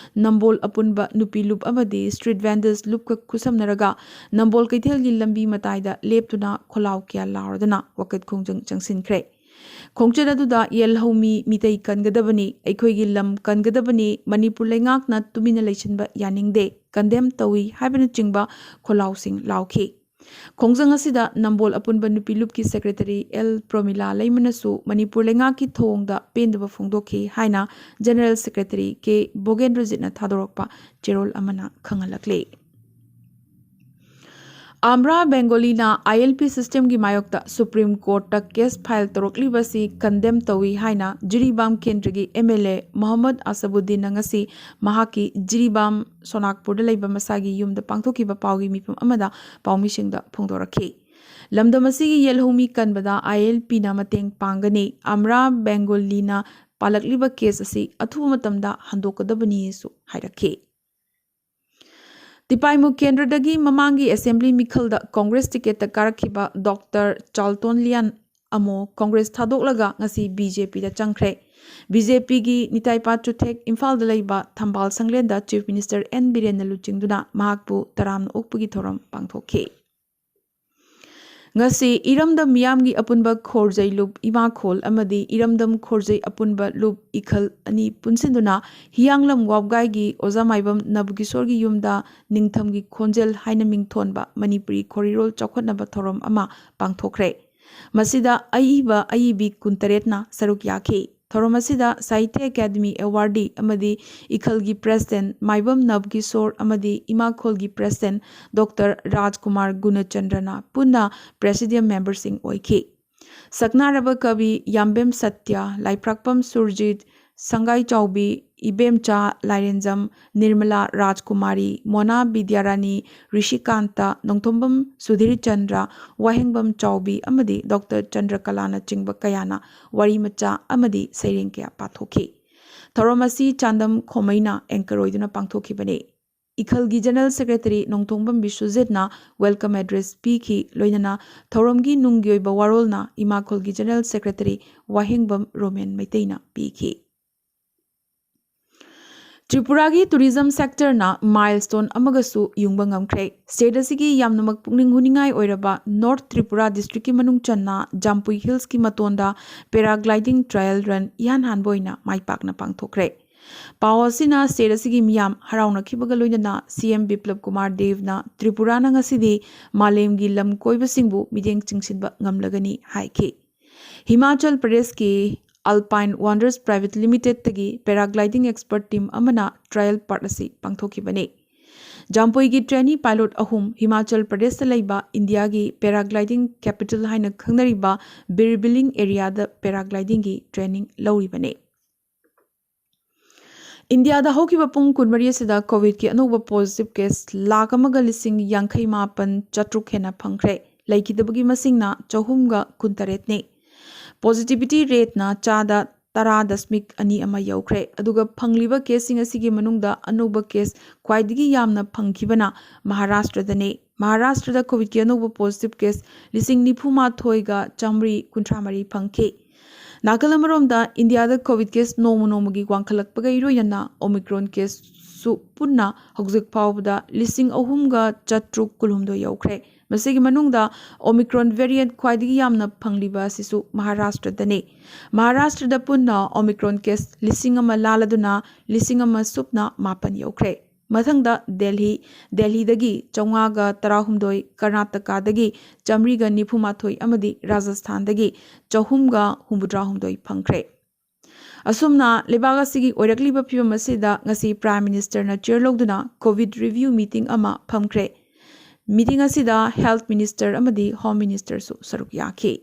ꯅꯝꯕꯣꯜ ꯑꯄꯨꯟꯕ ꯅꯨꯄꯤ ꯂꯨꯞ ꯑꯃꯗꯤ ꯁ꯭ꯇ꯭ꯔꯤꯠ ꯚꯦꯟꯗꯜꯁ ꯂꯨꯞꯀ ꯈꯨꯠꯁꯝꯅꯔꯒ ꯅꯝꯕꯣꯜ ꯀꯩꯊꯦꯜꯒꯤ ꯂꯝꯕꯤ ꯃꯇꯥꯏꯗ ꯂꯦꯞꯇꯨꯅ ꯈꯣꯜꯂꯥꯎ ꯀꯌꯥ ꯂꯥꯎꯔꯗꯨꯅ ꯋꯥꯀꯠ ꯈꯣꯡꯖꯪ ꯆꯪꯁꯤꯟꯈ꯭ꯔꯦ꯫ ꯈꯣꯡꯆꯠ ꯑꯗꯨꯗ ꯌꯦꯜꯍꯧꯃꯤ ꯃꯤꯇꯩ ꯀꯟꯒꯗꯕꯅꯤ, ꯑꯩꯈꯣꯏꯒꯤ ꯂꯝ ꯀꯟꯒꯗꯕꯅꯤ, ꯃꯅꯤꯄꯨꯔ ꯂꯩꯉꯥꯛꯅ ꯇꯨꯃꯤꯟꯅ ꯂꯩꯁꯤꯟꯕ ꯌꯥꯅꯤꯡꯗꯦ, ꯀꯟꯗꯦꯝ ꯇꯧꯏ ꯍꯥꯏꯕꯅꯆꯤꯡꯕ ꯈꯣꯜꯂꯥꯎꯁꯤꯡ ꯂꯥꯎꯈꯤ꯫ ꯈꯣꯡꯖꯪ ꯑꯁꯤꯗ ꯅꯝꯕꯣꯜ ꯑꯄꯨꯟꯕ ꯅꯨꯄꯤ ꯂꯨꯞꯀꯤ ꯁꯦꯀ꯭ꯔꯦꯇꯔꯤ ꯑꯦꯜ ꯄ꯭ꯔꯣꯃꯤꯂꯥ ꯂꯩꯃꯅꯁꯨ ꯃꯅꯤꯄꯨꯔ ꯂꯩꯉꯥꯛꯀꯤ ꯊꯧꯑꯣꯡꯗ ꯄꯦꯟꯗꯕ ꯐꯣꯡꯗꯣꯛꯈꯤ ꯍꯥꯏꯅ ꯖꯦꯅꯔꯦꯜ ꯁꯦꯀ꯭ꯔꯦꯇꯔꯤ ꯀꯦ ꯚꯣꯒꯦꯟꯗ꯭ꯔꯖꯤꯠꯅ ꯊꯥꯗꯣꯔꯛꯄ ꯆꯦꯔꯣꯜ ꯑꯃꯅ ꯈꯪꯍꯜꯂꯛꯂꯤ꯫ ꯑꯝꯔꯥ ꯕꯦꯡꯒꯣꯂꯤꯅ ꯑꯥꯏ ꯑꯦꯜ ꯄꯤ ꯁꯤꯁꯇꯦꯝꯒꯤ ꯃꯥꯌꯣꯛꯇ ꯁꯨꯄ꯭ꯔꯤꯝ ꯀꯣꯔꯠꯇ ꯀꯦꯁ ꯐꯥꯏꯜ ꯇꯧꯔꯛꯂꯤꯕ ꯑꯁꯤ ꯀꯟꯗꯦꯝ ꯇꯧꯏ ꯍꯥꯏꯅ ꯖꯤꯔꯤꯕꯥꯝ ꯀꯦꯟꯗ꯭ꯔꯒꯤ ꯑꯦꯝ ꯑꯦꯜ ꯑꯦ ꯃꯣꯍꯝꯃꯗ ꯑꯁꯕꯨꯗꯗꯤꯟꯅ ꯉꯁꯤ ꯃꯍꯥꯛꯀꯤ ꯖꯤꯔꯤꯕꯥꯝ ꯁꯣꯅꯥꯛꯄꯨꯔꯗ ꯂꯩꯕ ꯃꯁꯥꯒꯤ ꯌꯨꯝꯗ ꯄꯥꯡꯊꯣꯛꯈꯤꯕ ꯄꯥꯎꯒꯤ ꯃꯤꯐꯝ ꯑꯃꯗ ꯄꯥꯎꯃꯤꯁꯤꯡꯗ ꯐꯣꯡꯗꯣꯔꯛꯈꯤ꯫ ꯂꯝꯗꯝ ꯑꯁꯤꯒꯤ ꯌꯦꯜꯍꯧꯃꯤ ꯀꯟꯕꯗ ꯑꯥꯏ ꯑꯦꯜ ꯄꯤꯅ ꯃꯇꯦꯡ ꯄꯥꯡꯒꯅꯤ꯫ ꯑꯝꯔꯥ ꯕꯦꯡꯒꯣꯂꯤꯅ ꯄꯥꯜꯂꯛꯂꯤꯕ ꯀꯦꯁ ꯑꯁꯤ ꯑꯊꯨꯕ ꯃꯇꯝꯗ ꯍꯟꯗꯣꯛꯀꯗꯕꯅꯤꯁꯨ ꯍꯥꯏꯔꯛꯈꯤ꯫ ꯇꯤꯄꯥꯏꯃꯨ ꯀꯦꯟꯗ꯭ꯔꯗꯒꯤ ꯃꯃꯥꯡꯒꯤ ꯑꯦꯁꯦꯝꯕ꯭ꯂꯤ ꯃꯤꯈꯜꯗ ꯀꯣꯡꯒ꯭ꯔꯦꯁ ꯇꯤꯀꯦꯠꯇ ꯀꯥꯔꯛꯈꯤꯕ ꯗꯣꯛꯇꯔ ꯆꯥꯜꯇꯣꯟ ꯂꯤꯌꯥꯟ ꯑꯃꯣ ꯀꯣꯡꯒ꯭ꯔꯦꯁ ꯊꯥꯗꯣꯛꯂꯒ ꯉꯁꯤ ꯕꯤ ꯖꯦ ꯄꯤꯗ ꯆꯪꯈ꯭ꯔꯦ꯫ ꯕꯤ ꯖꯦ ꯄꯤꯒꯤ ꯅꯤꯇꯥꯏꯄꯥ ꯆꯨꯊꯦꯛ ꯏꯝꯐꯥꯜꯗ ꯂꯩꯕ ꯊꯝꯕꯥꯜ ꯁꯪꯂꯦꯟꯗ ꯆꯤꯐ ꯃꯤꯅꯤꯁꯇꯔ ꯑꯦꯟ ꯕꯤꯔꯦꯟꯅ ꯂꯨꯆꯤꯡꯗꯨꯅ ꯃꯍꯥꯛꯄꯨ ꯇꯔꯥꯝꯅ ꯑꯣꯛꯄꯒꯤ ꯊꯧꯔꯝ ꯄꯥꯡꯊꯣꯛꯈꯤ꯫ ꯉꯁꯤ ꯏꯔꯝꯗꯝ ꯃꯤꯌꯥꯝꯒꯤ ꯑꯄꯨꯟꯕ ꯈꯣꯔꯖꯩ ꯂꯨꯞ ꯏꯃꯥꯈꯣꯜ ꯑꯃꯗꯤ ꯏꯔꯝꯗꯝ ꯈꯣꯔꯖꯩ ꯑꯄꯨꯟꯕ ꯂꯨꯞ ꯏꯈꯜ ꯑꯅꯤ ꯄꯨꯟꯁꯤꯟꯗꯨꯅ ꯍꯤꯌꯥꯡꯂꯝ ꯋꯥꯕꯒꯥꯏꯒꯤ ꯑꯣꯖꯥ ꯃꯥꯏꯕꯝ ꯅꯕꯀꯤꯁꯣꯔꯒꯤ ꯌꯨꯝꯗ ꯅꯤꯡꯊꯝꯒꯤ ꯈꯣꯟꯖꯦꯜ ꯍꯥꯏꯅ ꯃꯤꯡꯊꯣꯟꯕ ꯃꯅꯤꯄꯨꯔꯤ ꯈꯣꯔꯤꯔꯣꯜ ꯆꯥꯎꯈꯠꯅꯕ ꯊꯧꯔꯝ ꯑꯃ ꯄꯥꯡꯊꯣꯛꯈ꯭ꯔꯦ꯫ ꯃꯁꯤꯗ ꯑꯏꯕ ꯑꯏꯕꯤ ꯀꯨꯟꯇꯔꯦꯠꯅ ꯁꯔꯨꯛ ꯌꯥꯈꯤ꯫ ꯊꯧꯔꯝ ꯑꯁꯤꯗ ꯁꯥꯍꯤꯇ꯭ꯌ ꯑꯦꯀꯥꯗꯃꯤ ꯑꯦꯋꯥꯔꯗꯤ ꯑꯃꯗꯤ ꯏꯈꯜꯒꯤ ꯄ꯭ꯔꯦꯁꯤꯗꯦꯟ ꯃꯥꯏꯕꯝ ꯅꯕꯀꯤꯁꯣꯔ ꯑꯃꯗꯤ ꯏꯃꯥꯈꯣꯜꯒꯤ ꯄ꯭ꯔꯦꯁꯤꯗꯦꯟ ꯗꯣꯛꯇꯔ ꯔꯥꯖꯀꯨꯃꯥꯔ ꯒꯨꯅꯆꯟꯗ꯭ꯔꯅ ꯄꯨꯟꯅ ꯄ꯭ꯔꯦꯁꯤꯗꯤꯌꯝ ꯃꯦꯝꯕꯔꯁꯤꯡ ꯑꯣꯏꯈꯤ꯫ ꯁꯛꯅꯥꯔꯕ ꯀꯕꯤ ꯌꯥꯝꯕꯦꯝ ꯁꯇ꯭ꯌ, ꯂꯥꯏꯐ꯭ꯔꯥꯛꯄꯝ ꯁꯨꯔꯖꯤꯠ, ꯁꯪꯒꯥꯏ ꯆꯥꯎꯕꯤ, ꯏꯕꯦꯝꯆꯥ ꯂꯥꯏꯔꯦꯟꯖꯝ, ꯅꯤꯔꯃꯂꯥ ꯔꯥꯖꯀꯨꯃꯥꯔꯤ, ꯃꯣꯅꯥ ꯕꯤꯗ꯭ꯌꯥꯔꯥꯅꯤ, ꯔꯤꯁꯤꯀꯥꯟꯇ, ꯅꯣꯡꯊꯣꯝꯕꯝ ꯁꯨꯙꯤꯔ ꯆꯟꯗ꯭ꯔ, ꯋꯥꯍꯦꯡꯕꯝ ꯆꯥꯎꯕꯤ ꯑꯃꯗꯤ ꯗꯣꯛꯇꯔ ꯆꯟꯗ꯭ꯔꯀꯂꯥꯅꯆꯤꯡꯕ ꯀꯌꯥꯅ ꯋꯥꯔꯤ ꯃꯆꯥ ꯑꯃꯗꯤ ꯁꯩꯔꯦꯡ ꯀꯌꯥ ꯄꯥꯊꯣꯛꯈꯤ꯫ ꯊꯧꯔꯝ ꯑꯁꯤ ꯆꯥꯟꯗꯝ ꯈꯣꯃꯩꯅ ꯑꯦꯡꯀꯔ ꯑꯣꯏꯗꯨꯅ ꯄꯥꯡꯊꯣꯛꯈꯤꯕꯅꯤ꯫ ꯏꯈꯜꯒꯤ ꯖꯦꯅꯔꯦꯜ ꯁꯦꯀ꯭ꯔꯦꯇꯔꯤ ꯅꯣꯡꯊꯣꯡꯕꯝ ꯕꯤꯁ꯭ꯋꯖꯤꯠꯅ ꯋꯦꯜꯀꯝ ꯑꯦꯗ꯭ꯔꯦꯁ ꯄꯤꯈꯤ꯫ ꯂꯣꯏꯅꯅ ꯊꯧꯔꯝꯒꯤ ꯅꯨꯡꯒꯤ ꯑꯣꯏꯕ ꯋꯥꯔꯣꯜꯅ ꯏꯃꯥꯈꯣꯜꯒꯤ ꯖꯦꯅꯔꯦꯜ ꯁꯦꯀ꯭ꯔꯦꯇꯔꯤ ꯋꯥꯍꯦꯡꯕꯝ ꯔꯣꯃꯦꯟ ꯃꯩꯇꯩꯅ ꯄꯤꯈꯤ꯫ ꯇ꯭ꯔꯤꯄꯨꯔꯥꯒꯤ ꯇꯨꯔꯤꯖꯝ ꯁꯦꯛꯇꯔꯅ ꯃꯥꯏꯜꯁ꯭ꯇꯣꯟ ꯑꯃꯒꯁꯨ ꯌꯨꯡꯕ ꯉꯝꯈ꯭ꯔꯦ꯫ ꯁ꯭ꯇꯦꯠ ꯑꯁꯤꯒꯤ ꯌꯥꯝꯅꯃꯛ ꯄꯨꯛꯅꯤꯡ ꯍꯨꯅꯤꯡꯉꯥꯏ ꯑꯣꯏꯔꯕ ꯅꯣꯔꯊ ꯇ꯭ꯔꯤꯄꯨꯔꯥ ꯗꯤꯁꯇ꯭ꯔꯤꯛꯀꯤ ꯃꯅꯨꯡ ꯆꯟꯅ ꯖꯥꯝꯄꯨꯏ ꯍꯤꯜꯁꯀꯤ ꯃꯇꯣꯟꯗ ꯄꯦꯔꯥꯒ꯭ꯂꯥꯏꯗꯤꯡ ꯇ꯭ꯔꯥꯌꯦꯜ ꯔꯟ ꯏꯍꯥꯟ ꯍꯥꯟꯕ ꯑꯣꯏꯅ ꯃꯥꯏ ꯄꯥꯛꯅ ꯄꯥꯡꯊꯣꯛꯈ꯭ꯔꯦ꯫ ꯄꯥꯎ ꯑꯁꯤꯅ ꯁ꯭ꯇꯦꯠ ꯑꯁꯤꯒꯤ ꯃꯤꯌꯥꯝ ꯍꯔꯥꯎꯅꯈꯤꯕꯒ ꯂꯣꯏꯅꯅ ꯁꯤ ꯑꯦꯝ ꯕꯤꯄ꯭ꯂꯕ ꯀꯨꯃꯥꯔ ꯗꯦꯕꯅ ꯇ꯭ꯔꯤꯄꯨꯔꯥꯅ ꯉꯁꯤꯗꯤ ꯃꯥꯂꯦꯝꯒꯤ ꯂꯝ ꯀꯣꯏꯕꯁꯤꯡꯕꯨ ꯃꯤꯠꯌꯦꯡ ꯆꯤꯡꯁꯤꯟꯕ ꯉꯝꯂꯒꯅꯤ ꯍꯥꯏꯈꯤ꯫ ꯍꯤꯃꯥꯆꯜ ꯄ꯭ꯔꯗꯦꯁꯀꯤ alpine ꯋꯥꯟꯗꯔꯁ private ꯂꯤꯃꯤꯇꯦꯗꯇꯒꯤ paragliding expert team ꯑꯃꯅ ꯇ꯭ꯔꯥꯌꯦꯜ ꯄꯥꯔꯠ ꯑꯁꯤ ꯄꯥꯡꯊꯣꯛꯈꯤꯕꯅꯤ꯫ ꯖꯥꯝꯄꯨꯏꯒꯤ ꯇ꯭ꯔꯦꯅꯤ ꯄꯥꯏꯂꯣꯠ ꯑꯍꯨꯝ ꯍꯤꯃꯥꯆꯜ ꯄ꯭ꯔꯗꯦꯁꯇ ꯂꯩꯕ ꯏꯟꯗꯤꯌꯥꯒꯤ ꯄꯦꯔꯥꯒ꯭ꯂꯥꯏꯗꯤꯡ ꯀꯦꯄꯤꯇꯜ ꯍꯥꯏꯅ ꯈꯪꯅꯔꯤꯕ ꯕꯤꯔꯕꯤꯂꯤꯡ ꯑꯦꯔꯤꯌꯥꯗ ꯄꯦꯔꯥꯒ꯭ꯂꯥꯏꯗꯤꯡꯒꯤ ꯇ꯭ꯔꯦꯅꯤꯡ ꯂꯧꯔꯤꯕꯅꯤ꯫ ꯏꯟꯗꯤꯌꯥꯗ ꯍꯧꯈꯤꯕ ꯄꯨꯡ ꯀꯨꯟꯃꯔꯤ ꯑꯁꯤꯗ ꯀꯣꯚꯤꯗꯀꯤ ꯑꯅꯧꯕ ꯄꯣꯖꯤꯇꯤꯚ ꯀꯦꯁ ꯂꯥꯈ ꯑꯃꯒ ꯂꯤꯁꯤꯡ ꯌꯥꯡꯈꯩ ꯃꯥꯄꯟ ꯆꯥꯇ꯭ꯔꯨꯛ ꯍꯦꯟꯅ ꯐꯪꯈ꯭ꯔꯦ꯫ ꯂꯩꯈꯤꯗꯕꯒꯤ ꯃꯁꯤꯡꯅ ꯆꯍꯨꯝꯒ ꯀꯨꯟꯇꯔꯦꯠꯅꯤ꯫ ꯄꯣꯖꯤꯇꯤꯚꯤꯇꯤ ꯔꯦꯠꯅ ꯆꯥꯗ ꯇꯔꯥ ꯗꯁꯃꯤꯛ ꯑꯅꯤ ꯑꯃ ꯌꯧꯈ꯭ꯔꯦ꯫ ꯑꯗꯨꯒ ꯐꯪꯂꯤꯕ ꯀꯦꯁꯁꯤꯡ ꯑꯁꯤꯒꯤ ꯃꯅꯨꯡꯗ ꯑꯅꯧꯕ ꯀꯦꯁ ꯈ꯭ꯋꯥꯏꯗꯒꯤ ꯌꯥꯝꯅ ꯐꯪꯈꯤꯕꯅ ꯃꯍꯥꯔꯥꯁꯇ꯭ꯔꯗꯅꯤ꯫ ꯃꯍꯥꯔꯥꯁꯇ꯭ꯔꯗ ꯀꯣꯚꯤꯗꯀꯤ ꯑꯅꯧꯕ ꯄꯣꯖꯤꯇꯤꯚ ꯀꯦꯁ ꯂꯤꯁꯤꯡ ꯅꯤꯐꯨ ꯃꯥꯊꯣꯏꯒ ꯆꯥꯃꯔꯤ ꯀꯨꯟꯊ꯭ꯔꯥ ꯃꯔꯤ ꯐꯪꯈꯤ꯫ ꯅꯥꯀꯜ ꯑꯃꯔꯣꯝꯗ ꯏꯟꯗꯤꯌꯥꯗ ꯀꯣꯚꯤꯗ ꯀꯦꯁ ꯅꯣꯡꯃ ꯅꯣꯡꯃꯒꯤ ꯋꯥꯡꯈꯠꯂꯛꯄꯒ ꯏꯔꯣꯏꯅꯅ ꯑꯣꯃꯤꯀ꯭ꯔꯣꯟ ꯀꯦꯁꯁꯨ ꯄꯨꯟꯅ ꯍꯧꯖꯤꯛ ꯐꯥꯎꯕꯗ ꯂꯤꯁꯤꯡ ꯑꯍꯨꯝꯒ ꯆꯥꯇ꯭ꯔꯨꯛ ꯀꯨꯟꯍꯨꯝꯗꯣꯏ ꯌꯧꯈ꯭ꯔꯦ꯫ ꯃꯁꯤꯒꯤ ꯃꯅꯨꯡꯗ Omicron variant ꯈ꯭ꯋꯥꯏꯗꯒꯤ ꯌꯥꯝꯅ ꯐꯪꯂꯤꯕ ꯑꯁꯤꯁꯨ ꯃꯍꯥꯔꯥꯁꯇ꯭ꯔꯗꯅꯤ꯫ ꯃꯍꯥꯔꯥꯁꯇ꯭ꯔꯗ ꯄꯨꯟꯅ Omicron case ꯂꯤꯁꯤꯡ ꯑꯃ ꯂꯥꯜꯂꯗꯨꯅ ꯂꯤꯁꯤꯡ ꯑꯃ ꯁꯨꯞꯅ ꯃꯥꯄꯟ ꯌꯧꯈ꯭ꯔꯦ꯫ ꯃꯊꯪꯗ ꯗꯦꯜꯍꯤ, ꯗꯦꯜꯍꯤꯗꯒꯤ ꯆꯥꯝꯃꯉꯥꯒ ꯇꯔꯥꯍꯨꯝꯗꯣꯏ, ꯀꯔꯅꯥꯇꯀꯥꯗꯒꯤ ꯆꯥꯝꯃꯔꯤꯒ ꯅꯤꯐꯨꯃꯥꯊꯣꯏ ꯑꯃꯗꯤ ꯔꯥꯖꯁꯊꯥꯟꯗꯒꯤ ꯆꯍꯨꯝꯒ ꯍꯨꯝꯐꯨꯇꯔꯥꯍꯨꯝꯗꯣꯏ ꯐꯪꯈ꯭ꯔꯦ꯫ ꯑꯁꯨꯝꯅ ꯂꯩꯕꯥꯛ ꯑꯁꯤꯒꯤ ꯑꯣꯏꯔꯛꯂꯤꯕ ꯐꯤꯕꯝ ꯑꯁꯤꯗ ꯉꯁꯤ Prime Ministerꯅ chair ꯂꯧꯗꯨꯅ COVID review meeting ꯑꯃ ꯐꯝꯈ꯭ꯔꯦ꯫ Meeting ꯑꯁꯤꯗ Health Minister ꯑꯃꯗꯤ Home Ministerꯁꯨ ꯁꯔꯨꯛ ꯌꯥꯈꯤ꯫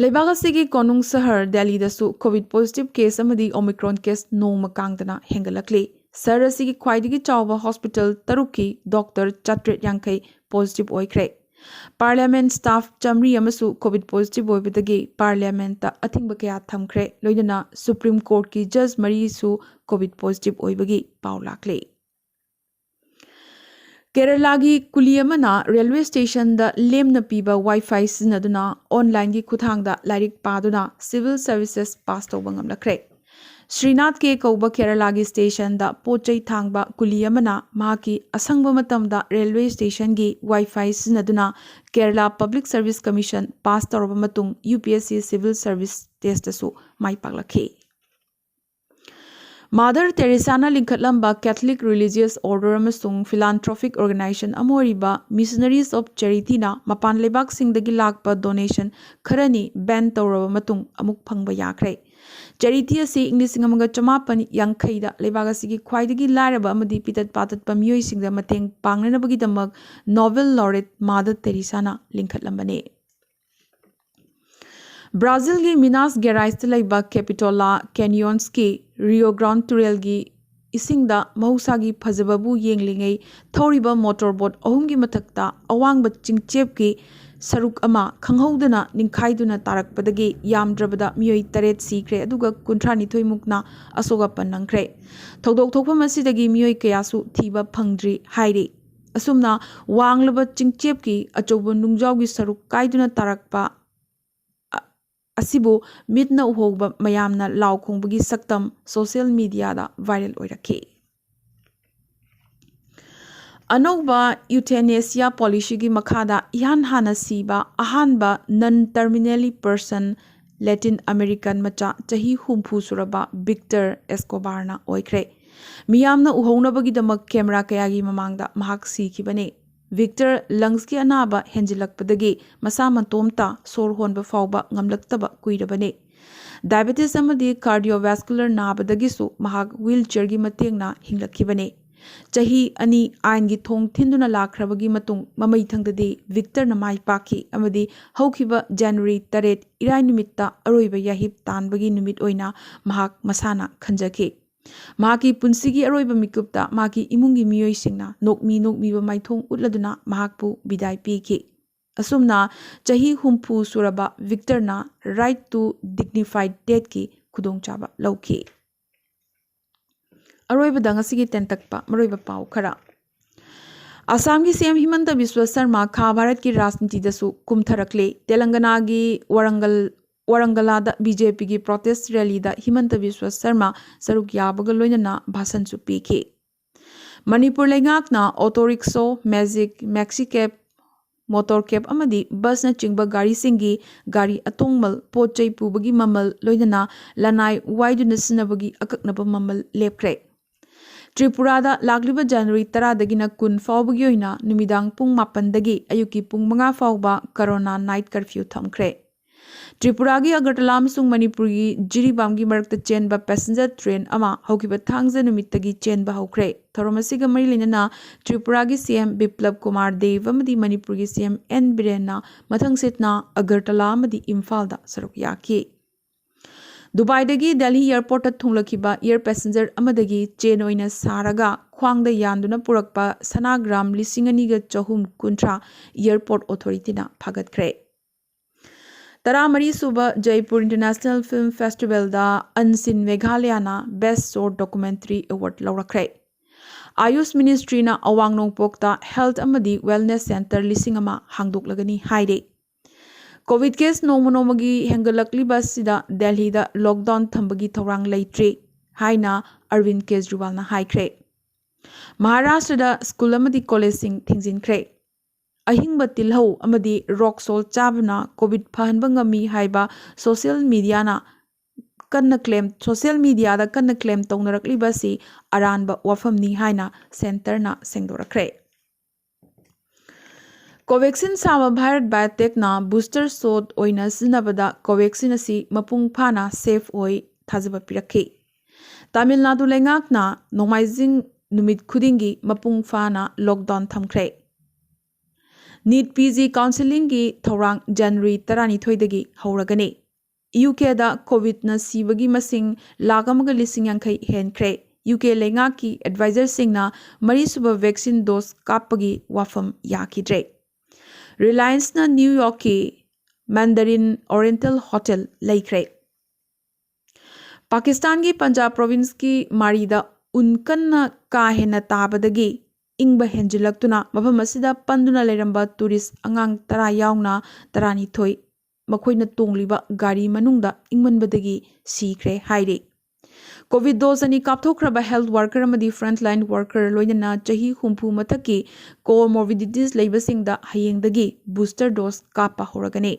ꯂꯩꯕꯥꯛ ꯑꯁꯤꯒꯤ ꯀꯣꯅꯨꯡ ꯁꯍꯔ ꯗꯦꯜꯂꯤꯗꯁꯨ COVID positive case ꯑꯃꯗꯤ Omicron case ꯅꯣꯡꯃ ꯀꯥꯡꯗꯅ ꯍꯦꯟꯒꯠꯂꯛꯂꯤ꯫ ꯁꯍꯔ ꯑꯁꯤꯒꯤ ꯈ꯭ꯋꯥꯏꯗꯒꯤ ꯆꯥꯎꯕ hospital ꯇꯔꯨꯛꯀꯤ doctor ꯆꯥꯇ꯭ꯔꯦꯠ ꯌꯥꯡꯈꯩ positive ꯑꯣꯏꯈ꯭ꯔꯦ꯫ Parliament staff ꯆꯥꯃꯔꯤ ꯑꯃꯁꯨ COVID positive ꯑꯣꯏꯕꯗꯒꯤ Parliamentꯇ ꯑꯊꯤꯡꯕ ꯀꯌꯥ ꯊꯝꯈ꯭ꯔꯦ꯫ ꯂꯣꯏꯅꯅ Supreme Courtꯀꯤ judge ꯃꯔꯤꯁꯨ COVID positive ꯑꯣꯏꯕꯒꯤ ꯄꯥꯎ ꯂꯥꯛꯂꯤ꯫ ꯀꯦꯔꯂꯥꯒꯤ ꯀꯨꯂꯤ ꯑꯃꯅ railway stationꯗ ꯂꯦꯝꯅ ꯄꯤꯕ Wi-Fi ꯁꯤꯖꯤꯟꯅꯗꯨꯅ onlineꯒꯤ ꯈꯨꯠꯊꯥꯡꯗ ꯂꯥꯏꯔꯤꯛ ꯄꯥꯗꯨꯅ civil services pass ꯇꯧꯕ ꯉꯝꯂꯛꯈ꯭ꯔꯦ꯫ ꯁ꯭ꯔꯤꯅꯥꯊ ꯀꯦ ꯀꯧꯕ ꯀꯦꯔꯂꯥꯒꯤ stationꯗ ꯄꯣꯠ ꯆꯩ ꯊꯥꯡꯕ ꯀꯨꯂꯤ ꯑꯃꯅ ꯃꯍꯥꯛꯀꯤ ꯑꯁꯪꯕ ꯃꯇꯝꯗ railway stationꯒꯤ Wi-Fi ꯁꯤꯖꯤꯟꯅꯗꯨꯅ Kerala Public Service Commission pass ꯇꯧꯔꯕ ꯃꯇꯨꯡ UPSC civil service testꯇꯁꯨ ꯃꯥꯏ ꯄꯥꯛꯂꯛꯈꯤ꯫ Mother Teresaꯅ ꯂꯤꯡꯈꯠꯂꯝꯕ Catholic religious order ꯑꯃꯁꯨꯡ philanthropic organization ꯑꯃ ꯑꯣꯏꯔꯤꯕ Missionaries of Charityꯅ ꯃꯄꯥꯟ ꯂꯩꯕꯥꯛꯁꯤꯡꯗꯒꯤ ꯂꯥꯛꯄ donation ꯈꯔꯅꯤ ban ꯇꯧꯔꯕ ꯃꯇꯨꯡ ꯑꯃꯨꯛ ꯐꯪꯕ ꯌꯥꯈ꯭ꯔꯦ꯫ Charity ꯑꯁꯤ ꯏꯪ ꯂꯤꯁꯤꯡ ꯑꯃꯒ ꯆꯃꯥꯄꯟ ꯌꯥꯡꯈꯩꯗ ꯂꯩꯕꯥꯛ ꯑꯁꯤꯒꯤ ꯈ꯭ꯋꯥꯏꯗꯒꯤ ꯂꯥꯏꯔꯕ ꯑꯃꯗꯤ ꯄꯤꯇꯠ ꯄꯥꯇꯠꯄ ꯃꯤꯑꯣꯏꯁꯤꯡꯗ ꯃꯇꯦꯡ ꯄꯥꯡꯅꯅꯕꯒꯤꯗꯃꯛ Nobel laureate Mother Teresaꯅ ꯂꯤꯡꯈꯠꯂꯝꯕꯅꯤ꯫ ꯕ꯭ꯔꯥꯖꯤꯜꯒꯤ ꯃꯤꯅꯥꯁ ꯒꯦꯔꯥꯏꯁꯇ ꯂꯩꯕ Capitola Canyonsꯀꯤ Rio Grande ꯇꯨꯔꯦꯜꯒꯤ ꯏꯁꯤꯡꯗ ꯃꯍꯧꯁꯥꯒꯤ ꯐꯖꯕꯕꯨ ꯌꯦꯡꯂꯤꯉꯩ ꯊꯧꯔꯤꯕ motor boat ꯑꯍꯨꯝꯒꯤ ꯃꯊꯛꯇ ꯑꯋꯥꯡꯕ ꯆꯤꯡꯆꯦꯞꯀꯤ ꯁꯔꯨꯛ ꯑꯃ ꯈꯪꯍꯧꯗꯅ ꯅꯤꯡꯈꯥꯏꯗꯨꯅ ꯇꯥꯔꯛꯄꯗꯒꯤ ꯌꯥꯝꯗ꯭ꯔꯕꯗ ꯃꯤꯑꯣꯏ ꯇꯔꯦꯠ ꯁꯤꯈ꯭ꯔꯦ, ꯑꯗꯨꯒ ꯀꯨꯟꯊ꯭ꯔꯥꯅꯤꯊꯣꯏ ꯃꯨꯛꯅ ꯑꯁꯣꯛ ꯑꯄꯟ ꯅꯪꯈ꯭ꯔꯦ꯫ ꯊꯧꯗꯣꯛ ꯊꯣꯛꯐꯝ ꯑꯁꯤꯗꯒꯤ ꯃꯤꯑꯣꯏ ꯀꯌꯥꯁꯨ ꯊꯤꯕ ꯐꯪꯗ꯭ꯔꯤ ꯍꯥꯏꯔꯤ꯫ ꯑꯁꯨꯝꯅ ꯋꯥꯡꯂꯕ ꯆꯤꯡꯆꯦꯞꯀꯤ ꯑꯆꯧꯕ ꯅꯨꯡꯖꯥꯎꯒꯤ ꯁꯔꯨꯛ ꯀꯥꯏꯗꯨꯅ ꯇꯥꯔꯛꯄ ꯑ-, ꯑꯁꯤꯕꯨ ꯃꯤꯠꯅ ꯎꯍꯧꯕ ꯃꯌꯥꯝꯅ ꯂꯥꯎ ꯈꯣꯡꯕꯒꯤ ꯁꯛꯇꯝ social mediaꯗ viral ꯑꯣꯏꯔꯛꯈꯤ꯫ ꯑꯅꯧꯕ ꯏꯎꯊꯦꯅꯦꯁꯤꯌꯥ ꯄꯣꯂꯤꯁꯤꯒꯤ ꯃꯈꯥꯗ ꯏꯍꯥꯟ ꯍꯥꯟꯅ ꯁꯤꯕ ꯑꯍꯥꯟꯕ non terminally person Latin American ꯃꯆꯥ ꯆꯍꯤ ꯍꯨꯝꯐꯨ ꯁꯨꯔꯕ ꯕꯤꯛꯇꯔ ꯑꯦꯁꯀꯣꯕꯥꯔꯅ ꯑꯣꯏꯈ꯭ꯔꯦ꯫ ꯃꯤꯌꯥꯝꯅ ꯎꯍꯧꯅꯕꯒꯤꯗꯃꯛ ꯀꯦꯃꯦꯔꯥ ꯀꯌꯥꯒꯤ ꯃꯃꯥꯡꯗ ꯃꯍꯥꯛ ꯁꯤꯈꯤꯕꯅꯤ꯫ ꯕꯤꯛꯇꯔ ꯂꯪꯁꯀꯤ ꯑꯅꯥꯕ ꯍꯦꯟꯖꯤꯜꯂꯛꯄꯗꯒꯤ ꯃꯁꯥ ꯃꯇꯣꯝꯇ ꯁꯣꯔ ꯍꯣꯟꯕ ꯐꯥꯎꯕ ꯉꯝꯂꯛꯇꯕ ꯀꯨꯏꯔꯕꯅꯤ꯫ ꯗꯥꯏꯕꯦꯇꯤꯁ ꯑꯃꯗꯤ ꯀꯥꯔꯗꯤꯑꯣꯚꯥꯁꯀꯨꯂꯔ ꯅꯥꯕꯗꯒꯤꯁꯨ ꯃꯍꯥꯛ ꯋꯤꯜ ꯆꯤꯌꯔꯒꯤ ꯃꯇꯦꯡꯅ ꯍꯤꯡꯂꯛꯈꯤꯕꯅꯤ꯫ ꯆꯍꯤ ꯑꯅꯤ ꯑꯥꯏꯟꯒꯤ ꯊꯣꯡ ꯊꯤꯟꯗꯨꯅ ꯂꯥꯛꯈ꯭ꯔꯕꯒꯤ ꯃꯇꯨꯡ ꯃꯃꯩꯊꯪꯗꯗꯤ ꯕꯤꯛꯇꯔꯅ ꯃꯥꯏ ꯄꯥꯛꯈꯤ ꯑꯃꯗꯤ ꯍꯧꯈꯤꯕ ꯖꯅꯋꯥꯔꯤ ꯇꯔꯦꯠ ꯏꯔꯥꯏ ꯅꯨꯃꯤꯠꯇ ꯑꯔꯣꯏꯕ ꯌꯥꯍꯤꯞ ꯇꯥꯟꯕꯒꯤ ꯅꯨꯃꯤꯠ ꯑꯣꯏꯅ ꯃꯍꯥꯛ ꯃꯁꯥꯅ ꯈꯟꯖꯈꯤ꯫ ꯃꯍꯥꯛꯀꯤ ꯄꯨꯟꯁꯤꯒꯤ ꯑꯔꯣꯏꯕ ꯃꯤꯀꯨꯞꯇ ꯃꯍꯥꯛꯀꯤ ꯏꯃꯨꯡꯒꯤ ꯃꯤꯑꯣꯏꯁꯤꯡꯅ ꯅꯣꯛꯃꯤ ꯅꯣꯛꯃꯤꯕ ꯃꯥꯏꯊꯣꯡ ꯎꯠꯂꯗꯨꯅ ꯃꯍꯥꯛꯄꯨ ꯕꯤꯗꯥꯏ ꯄꯤꯈꯤ꯫ ꯑꯁꯨꯝꯅ ꯆꯍꯤ ꯍꯨꯝꯐꯨ ꯁꯨꯔꯕ ꯕꯤꯛꯇꯔꯅ Right to Dignified Deathꯀꯤ ꯈꯨꯗꯣꯡꯆꯥꯕ ꯂꯧꯈꯤ꯫ ꯑꯔꯣꯏꯕꯗ ꯉꯁꯤꯒꯤ ꯇꯦꯟꯇꯛꯄ ꯃꯔꯨꯑꯣꯏꯕ ꯄꯥꯎ ꯈꯔ꯫ ꯑꯁꯥꯝꯒꯤ ꯁꯤ ꯑꯦꯝ ꯍꯤꯃꯟꯇ ꯕꯤꯁ꯭ꯋ ꯁꯔꯃ ꯈꯥ ꯚꯥꯔꯠꯀꯤ ꯔꯥꯖꯅꯤꯇꯤꯗꯁꯨ ꯀꯨꯝꯊꯔꯛꯂꯦ꯫ ꯇꯦꯂꯪꯒꯅꯥꯒꯤ ꯋꯥꯔꯪꯒꯜ, ꯋꯥꯔꯪꯒꯂꯥꯗ ꯕꯤ ꯖꯦ ꯄꯤꯒꯤ ꯄ꯭ꯔꯣꯇꯦꯁ ꯔꯦꯂꯤꯗ ꯍꯤꯃꯟꯇ ꯕꯤꯁ꯭ꯋ ꯁꯔꯃ ꯁꯔꯨꯛ ꯌꯥꯕꯒ ꯂꯣꯏꯅꯅ ꯚꯥꯁꯟꯁꯨ ꯄꯤꯈꯤ꯫ ꯃꯅꯤꯄꯨꯔ ꯂꯩꯉꯥꯛꯅ ꯑꯣꯇꯣ ꯔꯤꯛꯁꯣ, ꯃꯦꯖꯤꯛ, ꯃꯦꯛꯁꯤ ꯀꯦꯕ, ꯃꯣꯇꯣꯔ ꯀꯦꯕ ꯑꯃꯗꯤ ꯕꯁꯅꯆꯤꯡꯕ ꯒꯥꯔꯤꯁꯤꯡꯒꯤ ꯒꯥꯔꯤ ꯑꯇꯣꯡꯃꯜ, ꯄꯣꯠ ꯆꯩ ꯄꯨꯕꯒꯤ ꯃꯃꯜ, ꯂꯣꯏꯅꯅ ꯂꯅꯥꯏ ꯋꯥꯏꯗꯨꯅ ꯁꯤꯖꯤꯟꯅꯕꯒꯤ ꯑꯀꯛꯅꯕ ꯃꯃꯜ ꯂꯦꯞꯈ꯭ꯔꯦ꯫ ꯇ꯭ꯔꯤꯄꯨꯔꯥꯗ ꯂꯥꯛꯂꯤꯕ ꯖꯅꯋꯥꯔꯤ ꯇꯔꯥꯗꯒꯤꯅ ꯀꯨꯟ ꯐꯥꯎꯕꯒꯤ ꯑꯣꯏꯅ ꯅꯨꯃꯤꯗꯥꯡ ꯄꯨꯡ ꯃꯥꯄꯟꯗꯒꯤ ꯑꯌꯨꯛꯀꯤ ꯄꯨꯡ ꯃꯉꯥ ꯐꯥꯎꯕ ꯀꯣꯔꯣꯅꯥ ꯅꯥꯏꯠ ꯀꯔꯐ꯭ꯌꯨ ꯊꯝꯈ꯭ꯔꯦ꯫ ꯇ꯭ꯔꯤꯄꯨꯔꯥꯒꯤ ꯑꯒꯔꯇꯂꯥ ꯑꯃꯁꯨꯡ ꯃꯅꯤꯄꯨꯔꯒꯤ ꯖꯤꯔꯤꯕꯥꯝꯒꯤ ꯃꯔꯛꯇ ꯆꯦꯟꯕ ꯄꯦꯁꯦꯟꯖꯔ ꯇ꯭ꯔꯦꯟ ꯑꯃ ꯍꯧꯈꯤꯕ ꯊꯥꯡꯖ ꯅꯨꯃꯤꯠꯇꯒꯤ ꯆꯦꯟꯕ ꯍꯧꯈ꯭ꯔꯦ꯫ ꯊꯧꯔꯝ ꯑꯁꯤꯒ ꯃꯔꯤ ꯂꯩꯅꯅ ꯇ꯭ꯔꯤꯄꯨꯔꯥꯒꯤ ꯁꯤ ꯑꯦꯝ ꯕꯤꯄ꯭ꯂꯕ ꯀꯨꯃꯥꯔ ꯗꯦꯕ ꯑꯃꯗꯤ ꯃꯅꯤꯄꯨꯔꯒꯤ ꯁꯤ ꯑꯦꯝ ꯑꯦꯟ ꯕꯤꯔꯦꯟꯅ ꯃꯊꯪꯁꯤꯠꯅ ꯑꯒꯔꯇꯂꯥ ꯑꯃꯗꯤ ꯏꯝꯐꯥꯜꯗ ꯁꯔꯨꯛ ꯌꯥꯈꯤ꯫ ꯗꯨꯕꯥꯏꯗꯒꯤ ꯗꯦꯜꯍꯤ ꯑꯦꯌꯔꯄꯣꯔꯠꯇ ꯊꯨꯡꯂꯈꯤꯕ ꯑꯦꯌꯔ ꯄꯦꯁꯦꯟꯖꯔ ꯑꯃꯗꯒꯤ ꯆꯦꯟ ꯑꯣꯏꯅ ꯁꯥꯔꯒ ꯈ꯭ꯋꯥꯡꯗ ꯌꯥꯟꯗꯨꯅ ꯄꯨꯔꯛꯄ ꯁꯅꯥ ꯒ꯭ꯔꯥꯝ ꯂꯤꯁꯤꯡ ꯑꯅꯤꯒ ꯆꯍꯨꯝ ꯀꯨꯟꯊ꯭ꯔꯥ ꯑꯦꯌꯔꯄꯣꯔꯠ ꯑꯣꯊꯣꯔꯤꯇꯤꯅ ꯐꯥꯒꯠꯈ꯭ꯔꯦ꯫ ꯇꯔꯥꯃꯔꯤ ꯁꯨꯕ ꯖꯩꯄꯨꯔ ꯏꯟꯇꯔꯅꯦꯁꯅꯦꯜ ꯐꯤꯜꯝ ꯐꯦꯁꯇꯤꯚꯦꯜꯗ ꯑꯟꯁꯤꯟ ꯃꯦꯘꯥꯂꯌꯥꯅ ꯕꯦꯁ ꯁꯣꯔꯠ ꯗꯣꯀꯨꯃꯦꯟꯇꯔꯤ ꯑꯦꯋꯥꯔꯗ ꯂꯧꯔꯛꯈ꯭ꯔꯦ꯫ ꯑꯌꯨꯁ ꯃꯤꯅꯤꯁꯇ꯭ꯔꯤꯅ ꯑꯋꯥꯡ ꯅꯣꯡꯄꯣꯛꯇ ꯍꯦꯜꯊ ꯑꯃꯗꯤ ꯋꯦꯜꯅꯦꯁ ꯁꯦꯟꯇꯔ ꯂꯤꯁꯤꯡ ꯑꯃ ꯍꯥꯡꯗꯣꯛꯂꯒꯅꯤ ꯍꯥꯏꯔꯦ꯫ ꯀꯣꯚꯤꯗ ꯀꯦꯁ ꯅꯣꯡꯃ ꯅꯣꯡꯃꯒꯤ ꯍꯦꯟꯒꯠꯂꯛꯂꯤꯕ ꯑꯁꯤꯗ ꯗꯦꯜꯍꯤꯗ ꯂꯣꯛꯗꯥꯎꯟ ꯊꯝꯕꯒꯤ ꯊꯧꯔꯥꯡ ꯂꯩꯇ꯭ꯔꯤ ꯍꯥꯏꯅ ꯑꯔꯕꯤꯟꯗ ꯀꯦꯖꯔꯤꯋꯥꯜꯅ ꯍꯥꯏꯈ꯭ꯔꯦ꯫ ꯃꯍꯥꯔꯥꯁꯇ꯭ꯔꯗ ꯁ꯭ꯀꯨꯜ ꯑꯃꯗꯤ ꯀꯣꯂꯦꯖꯁꯤꯡ ꯊꯤꯡꯖꯤꯟꯈ꯭ꯔꯦ꯫ ꯑꯍꯤꯡꯕ ꯇꯤꯜꯍꯧ ꯑꯃꯗꯤ ꯔꯣꯛ ꯁꯣꯜ ꯆꯥꯕꯅ ꯀꯣꯚꯤꯗ ꯐꯍꯟꯕ ꯉꯝꯃꯤ ꯍꯥꯏꯕ ꯁꯣꯁꯤꯌꯦꯜ ꯃꯤꯗꯤꯌꯥꯅ ꯀꯟꯅ ꯀ꯭ꯂꯦꯝ ꯁꯣꯁꯤꯌꯦꯜ ꯃꯤꯗꯤꯌꯥꯗ ꯀꯟꯅ ꯀ꯭ꯂꯦꯝ ꯇꯧꯅꯔꯛꯂꯤꯕ ꯑꯁꯤ ꯑꯔꯥꯟꯕ ꯋꯥꯐꯝꯅꯤ ꯍꯥꯏꯅ ꯁꯦꯟꯇꯔꯅ ꯁꯦꯡꯗꯣꯔꯛꯈ꯭ꯔꯦ꯫ ꯀꯣꯚꯦꯛꯁꯤꯟ ꯁꯥꯕ ꯚꯥꯔꯠ ꯕꯥꯏꯑꯣꯇꯦꯛꯅ ꯕꯨꯁꯇꯔ ꯁꯣꯠ ꯑꯣꯏꯅ ꯁꯤꯖꯤꯟꯅꯕꯗ ꯀꯣꯚꯦꯛꯁꯤꯟ ꯑꯁꯤ ꯃꯄꯨꯡ ꯐꯥꯅ ꯁꯦꯐ ꯑꯣꯏ ꯊꯥꯖꯕ ꯄꯤꯔꯛꯈꯤ꯫ ꯇꯥꯃꯤꯜ ꯅꯥꯗꯨ ꯂꯩꯉꯥꯛꯅ ꯅꯣꯡꯃꯥꯏꯖꯤꯡ ꯅꯨꯃꯤꯠ ꯈꯨꯗꯤꯡꯒꯤ ꯃꯄꯨꯡ ꯐꯥꯅ ꯂꯣꯛꯗꯥꯎꯟ ꯊꯝꯈ꯭ꯔꯦ꯫ ꯅꯤꯠ ꯄꯤ ꯖꯤ ꯀꯥꯎꯟꯁꯤꯂꯤꯡꯒꯤ ꯊꯧꯔꯥꯡ ꯖꯅꯋꯥꯔꯤ ꯇꯔꯥꯅꯤꯊꯣꯏꯗꯒꯤ ꯍꯧꯔꯒꯅꯤ꯫ ꯌꯨ ꯀꯦꯗ ꯀꯣꯚꯤꯗꯅ ꯁꯤꯕꯒꯤ ꯃꯁꯤꯡ ꯂꯥꯈ ꯑꯃꯒ ꯂꯤꯁꯤꯡ ꯌꯥꯡꯈꯩ ꯍꯦꯟꯈ꯭ꯔꯦ꯫ ꯌꯨ ꯀꯦ ꯂꯩꯉꯥꯛꯀꯤ ꯑꯦꯗꯚꯥꯏꯖꯔꯁꯤꯡꯅ ꯃꯔꯤꯁꯨꯕ ꯚꯦꯛꯁꯤꯟ ꯗꯣꯁ ꯀꯥꯞꯄꯒꯤ ꯋꯥꯐꯝ ꯌꯥꯈꯤꯗ꯭ꯔꯦ꯫ ꯔꯤꯂꯥꯌꯟꯁꯅ ꯅ꯭ꯌꯨ ꯌꯣꯔꯛꯀꯤ ꯃꯦꯟꯗꯔꯤꯟ ꯑꯣꯔꯤꯌꯦꯟꯇꯦꯜ ꯍꯣꯇꯦꯜ ꯂꯩꯈ꯭ꯔꯦ꯫ ꯄꯥꯀꯤꯁꯇꯥꯟꯒꯤ ꯄꯟꯖꯥꯕ ꯄ꯭ꯔꯣꯚꯤꯟꯁꯀꯤ ꯃꯥꯔꯤꯗ ꯎꯟ ꯀꯟꯅ ꯀꯥ ꯍꯦꯟꯅ ꯇꯥꯕꯗꯒꯤ ꯏꯪꯕ ꯍꯦꯟꯖꯤꯜꯂꯛꯇꯨꯅ ꯃꯐꯝ ꯑꯁꯤꯗ ꯄꯟꯗꯨꯅ ꯂꯩꯔꯝꯕ ꯇꯨꯔꯤꯁ ꯑꯉꯥꯡ ꯇꯔꯥ ꯌꯥꯎꯅ ꯇꯔꯥꯅꯤꯊꯣꯏ ꯃꯈꯣꯏꯅ ꯇꯣꯡꯂꯤꯕ ꯒꯥꯔꯤ ꯃꯅꯨꯡꯗ ꯏꯪꯃꯟꯕꯗꯒꯤ ꯁꯤꯈ꯭ꯔꯦ ꯍꯥꯏꯔꯤ꯫ ꯀꯣꯚꯤꯗ ꯗꯣꯁ ꯑꯅꯤ ꯀꯥꯞꯊꯣꯛꯈ꯭ꯔꯕ ꯍꯦꯜꯊ ꯋꯥꯔꯀꯔ ꯑꯃꯗꯤ ꯐ꯭ꯔꯟꯠꯂꯥꯏꯟ ꯋꯥꯔꯀꯔ ꯂꯣꯏꯅꯅ ꯆꯍꯤ ꯍꯨꯝꯐꯨ ꯃꯊꯛꯀꯤ ꯀꯣꯃꯣꯔꯕꯤꯗꯤꯇꯤꯁ ꯂꯩꯕꯁꯤꯡꯗ ꯍꯌꯦꯡꯗꯒꯤ ꯕꯨꯁꯇꯔ ꯗꯣꯁ ꯀꯥꯞꯄ ꯍꯧꯔꯒꯅꯤ꯫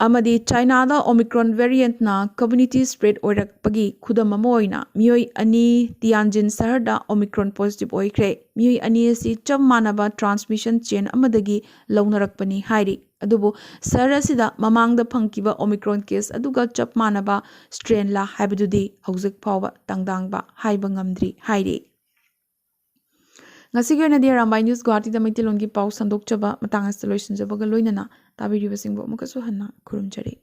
ꯑꯃꯗꯤ ꯆꯥꯏꯅꯥꯗ ꯑꯣꯃꯤꯀ꯭ꯔꯣꯟ ꯚꯦꯔꯤꯌꯦꯟꯠꯅ ꯀꯝꯃ꯭ꯌꯨꯅꯤꯇꯤ ꯁ꯭ꯄ꯭ꯔꯦꯗ ꯑꯣꯏꯔꯛꯄꯒꯤ ꯈꯨꯗꯝ ꯑꯃ ꯑꯣꯏꯅ ꯃꯤꯑꯣꯏ ꯑꯅꯤ ꯇꯤꯌꯥꯟꯖꯤꯟ ꯁꯍꯔꯗ ꯑꯣꯃꯤꯀ꯭ꯔꯣꯟ ꯄꯣꯖꯤꯇꯤꯚ ꯑꯣꯏꯈ꯭ꯔꯦ꯫ ꯃꯤꯑꯣꯏ ꯑꯅꯤ ꯑꯁꯤ ꯆꯞ ꯃꯥꯟꯅꯕ ꯇ꯭ꯔꯥꯟꯁꯃꯤꯁꯟ ꯆꯦꯟ ꯑꯃꯗꯒꯤ ꯂꯧꯅꯔꯛꯄꯅꯤ ꯍꯥꯏꯔꯤ꯫ ꯑꯗꯨꯕꯨ ꯁꯍꯔ ꯑꯁꯤꯗ ꯃꯃꯥꯡꯗ ꯐꯪꯈꯤꯕ ꯑꯣꯃꯤꯀ꯭ꯔꯣꯟ ꯀꯦꯁ ꯑꯗꯨꯒ ꯆꯞ ꯃꯥꯟꯅꯕ ꯁ꯭ꯇ꯭ꯔꯦꯟꯂꯥ ꯍꯥꯏꯕꯗꯨꯗꯤ ꯍꯧꯖꯤꯛ ꯐꯥꯎꯕ ꯇꯥꯡꯗꯥꯡꯕ ꯍꯥꯏꯕ ꯉꯝꯗ꯭ꯔꯤ ꯍꯥꯏꯔꯤ꯫ ꯉꯁꯤꯒꯤ ꯑꯣꯏꯅꯗꯤ ꯑꯔꯥꯝꯕꯥꯏ ꯅ꯭ꯌꯨꯁ ꯒꯨꯋꯥꯍꯥꯇꯤꯗ ꯃꯩꯇꯩꯂꯣꯟꯒꯤ ꯄꯥꯎ ꯁꯟꯗꯣꯛꯆꯕ ꯃꯇꯥꯡ ꯑꯁꯤꯗ ꯂꯣꯏꯁꯤꯟꯖꯕꯒ ꯂꯣꯏꯅꯅ ꯇꯥꯕꯤꯔꯤꯕꯁꯤꯡꯕꯨ ꯑꯃꯨꯛꯀꯁꯨ ꯍꯟꯅ ꯈꯨꯔꯨꯝꯖꯔꯤ꯫